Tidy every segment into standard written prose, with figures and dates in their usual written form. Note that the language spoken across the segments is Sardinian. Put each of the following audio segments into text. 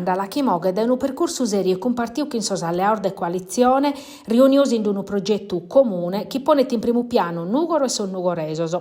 Un'àndala chi moghet dae unu percursu sèriu e cumpartiu chin sos alleados de coalitzione, riunios in unu progetu comune chi ponet in primu pianu Nùgoro e sos nugoresos.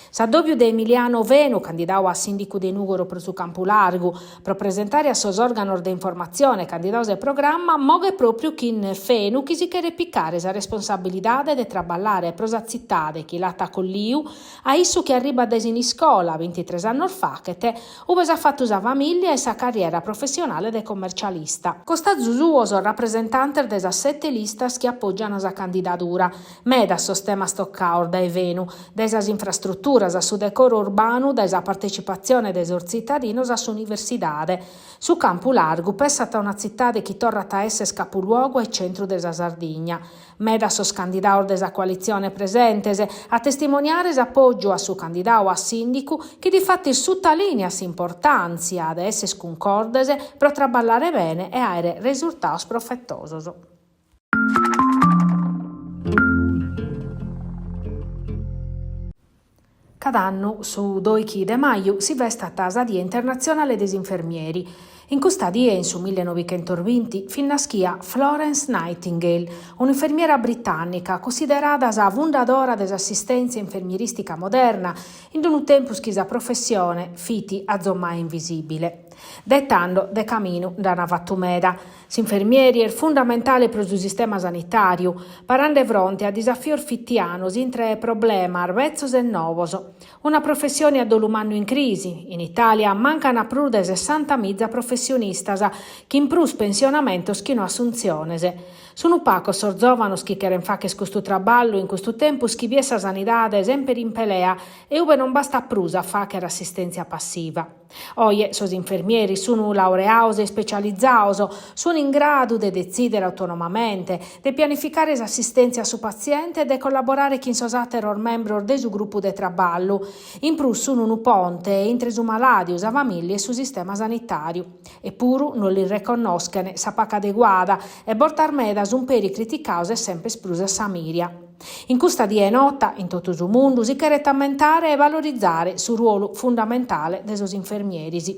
S'addòbiu de Emiliano Fenu, candidadu a sìndicu de Nùgoro pro su Campu Largu, pro presentare a sos òrganos de informatzione candidados e programma, moghet pròpriu chin Fenu chi si cheret picare sa responsabilidade de traballare pro sa tzitade chi l'at acolliu, a issu chi arribat dae Siniscola, bintitres annos fachet, ube s'at fatu sa famìllia e sa carriera professionale de commercialista. A costazu suo sos rapresentantes de sas sete listas chi apògian sa candidadura. Medas sos temas tocados dae Fenu, dae sas infrastruturas a su decoro urbanu, dae sa partecipatzione de sos tzitadinos a s'universidade. Su Campu Largu pessat a una tzitade chi torrat a esser capuluogu e centru de sa Sardigna. Medas sos candidados de sa coalitzione presentes, a testimoniare s'apògiu a su candidadu a sìndicu chi difatis sutalìniat s'importàntzia de esser cuncordes pro traballare bene e àere resurtados profetosos. Cada annu, su dòichi de maju, si festat sa Die internatzionale de s'infermieri. In custa die, in su millenovichentosbinti, fit naschia Florence Nightingale, un'infermiera britànnica cunsiderada sa fundadora de s'assistèntzia infermierìstica moderna, in unu tempus chi sa professione fit azomai invisìbile. Dae tando, de caminu nd'ant fatu meda. S'infermieri est fundamentale pro su sistema sanitàriu, parende fronte a disafios fitianos intre problemas betzos e novos. Una professione a dolu mannu in crisi, in Itàlia mancant prus de sessantamiza professionistas, chin prus pensionamentos chi no assuntziones. Sunt pacos sos zòvanos chi cherent fàcher custu traballu in custu tempus chi biet sa sanidade semper in pelea e ube non bastat prus a fàcher assistèntzia passiva. Oje sos infermieris sun laureados e ispecializados, sun in gradu de detzìdere autonomamente, de pianificare s'assistèntzia a su patziente e de collaborare chin sos àteros membros de su grupu de traballu. In prus sun unu ponte intre su malàdiu, sa famìllia e su sistema sanitàriu. Epuru no lis reconnoschen sa paga adeguada e bortas meda sun peri criticados e semper prus a sa mìria. In custa die nota, in totu su mundu, si cheret ammentare e valorizare su ruolu fundamentale de sos infermieris.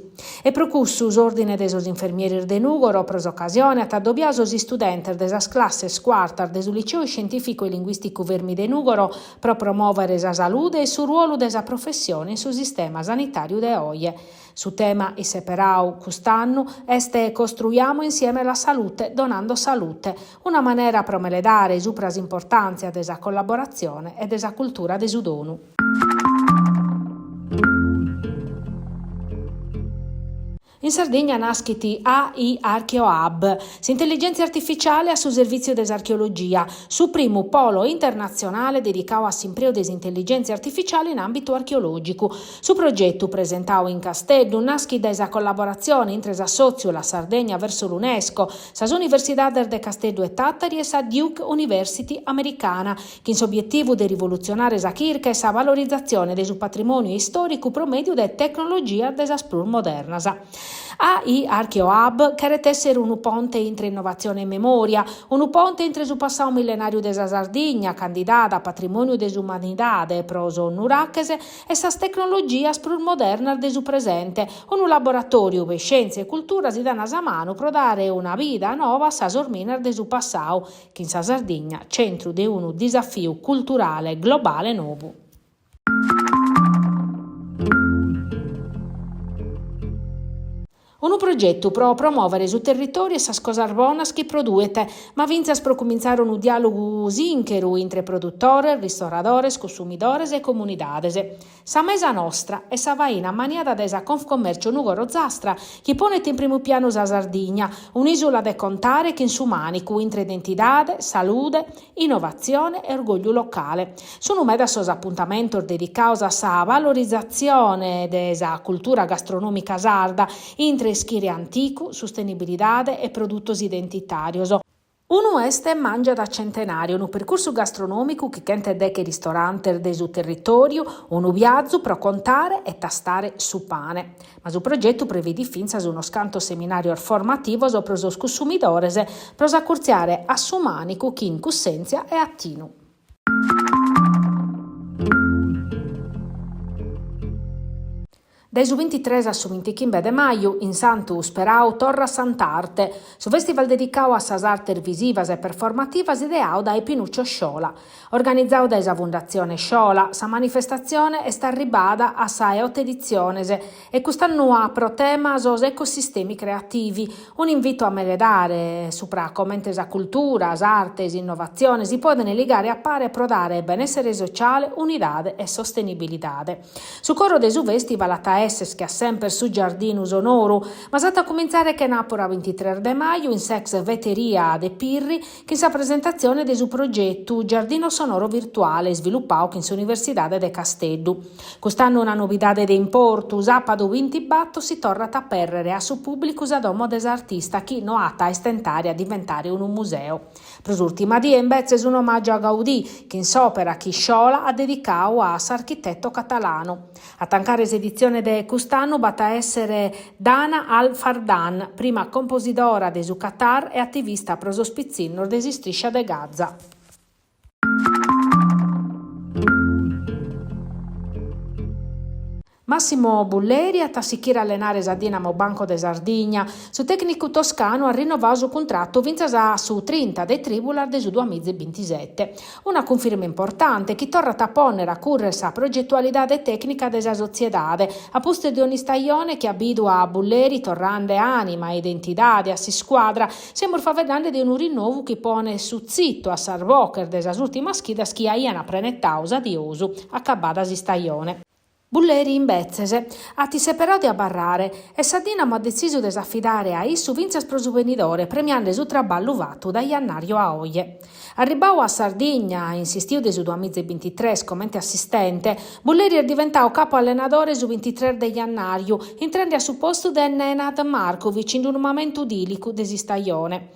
E pro cussu s'Òrdine de sos Infermieris de Nùgoro pro s'ocasione at addobiadu sos istudentes de sas classes cuartas de su Liceu Iscientìficu e Linguìsticu Fermi de Nùgoro pro promòvere sa salude e su ruolu de sa professione in su sistema sanitàriu de oje. Su tema isseperadu cust'annu est Costruiamo insieme la salute donando salute, una manera pro meledare supra s'importàntzia de sa collaboratzione e de sa cultura de su donu. In Sardigna naschit AI ArcheoHub, s'intelligèntzia artificiale a su servìtziu de s'archeologia, su primu polo internatzionale dedicadu a s'impreu de s'intelligèntzia artificiale in àmbitu archeològicu. Su progetu, presentadu in Casteddu, naschit dae sa collaboratzione intre s'assòtziu La Sardegna verso l'Unesco, sas universidades de Casteddu e Tàtari e sa Duke University americana, chin s'obietivu de rivolutzionare sa chirca e sa valorizatzione de su patrimòniu istòricu pro mèdiu de tecnologias de sas prus modernas. AI ArcheoHub cheret èssere unu ponte intre innovatzione e memòria, unu ponte intre su passadu millenàriu de sa Sardigna, candidada a Patrimòniu de s'Umanidade pro sos nuraches, e sas tecnologias prus modernas de su presente, unu laboratòriu ue iscièntzia e cultura si dan sa manu pro dare una vida nova a sas orminas de su passadu, chin sa Sardigna centru de unu disafiu culturale globale novu. Unu progetu pro promòvere su territòriu e sas cosas bonas chi produet, ma fintzas pro cumintzare unu diàlogu sìncheru intre produtores, ristoradores, cussumidores e comunidades. Sa mesa nostra est sa faina ammaniada dae sa Confcommercio Nùgoro Ozastra chi ponet in primu pianu sa Sardigna, un'ìsula de contare chin su mànicu intre identidade, salude, innovatzione e orgògliu locale. Sunu medas sos apuntamentos dedicados a sa valorizatzione de sa cultura gastronòmica sarda, intre ischire anticu, sustenibilidade e produtos identitàrios. Unu est Mangia da Centenario, unu percursu gastronòmicu chi chenteddeche ristorantes de su territòriu, unu biazu pro contare e tastare su pane. Ma su progetu previdit fintzas unos cantos seminàrios formativos pro sos cussumidores pro s'acurtziare a su mànicu chin cussèntzia e atinu. Dae su bintitres a su bintichimbe de maju, in Santu Sperau torrat Sant'Arte, su festival dedicadu a sas artes visivas e performativas ideadu dae Pinuccio Sciola. Organizadu dae sa Fundatzione Sciola, sa manifestatzione est arribbada a sa 'e oto editziones e cust'annu at pro tema sos ecosistemi creativi, un'invitu a meledare supra comente sa cultura, s'arte e s'innovatzione si podent ligare a pare pro dare benèssere sociale, unidade e sostenibilidade. Su coro de su festival at a èssere che a semper su Giardinu Sonoru, ma s'at a cumintzare chenàpura bintitres de maju in s'ex veteria de Pirri chin sa presentatzione de su progetu Giardino Sonoro Virtuale isvilupadu chin s'Universidade de Casteddu. Cust'annu una novidade de importu, sàpadu bintibator si torrat a apèrrere a su pùblicu sa domo de s'artista chi no at a istentare a diventare unu museu. Pro s'ùrtima die imbetzes un'omàgiu a Gaudí, chin s'òpera chi Sciola at dedicadu a s'architeto catalanu. A tancare s'editzione de cust'annu b'at a èssere Dana Al Fardan, prima composidora de su Qatar e ativista pro sos pitzinnos de s'istriscia de Gaza. Massimo Bulleri at a sichire a allenare sa Dinamo Banco de Sardigna. Su tècnicu toscanu at rinnovadu su cuntratu fintzas a su trinta de trìbulas de su duamiza e bintisete. Una cunfirma importante chi torrat a pònnere a cùrrere sa progetualidade tècnica de sa sotziedade, a pustis de un'istajone chi at bidu a Bulleri torrende ànima e identidade a s'iscuadra, semus faeddende de unu rinnovu chi ponet su tzitu a sas boches de sas ùrtimas chidas chi aiant prenetadu s'adiosu acabada s'istajone. Bulleri, imbetzes, at isseperadu de abarrare e sa Dinamo at detzisu de s'afidare a issu fintzas pro su benidore premiende su traballu fatu dae jannàriu a oje. Arribbadu a Sardigna in s'istiu de su duamiza e bintitres comente assistente, Bulleri est diventadu capu allenadore su bintitres de jannàriu, intrende a su postu de Nenad Markovic in unu mamentu dìlicu de s'istajone.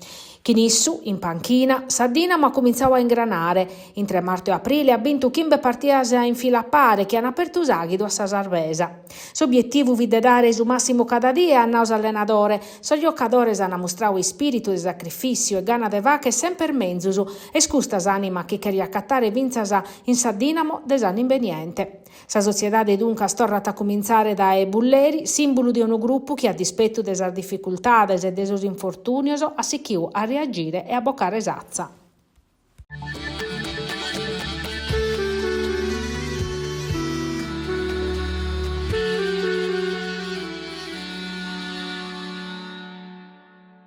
Chin issu, in panchina, sa Dinamo at cumintzadu a ingranare. Intre martu e aprile at bintu chimbe partidas in fila a pare chi an apertu s'àghidu a sa sarbesa. S'obietivu fit de dare su màssimu cada die, at nadu s'allenadore. Sos giocadores an mustradu ispìritu de sacrifìssiu e gana de fàghere semper menzus. Est custa s'ànima chi cheria acatare fintzas in sa Dinamo de s'annu imbeniente. Sa sotziedade duncas torrat a cumintzare dae Bulleri, sìmbulu de unu grupu chi a dispetu de sas dificultades e de sos infortùnios at sighidu a reagire e a bocare s'atza.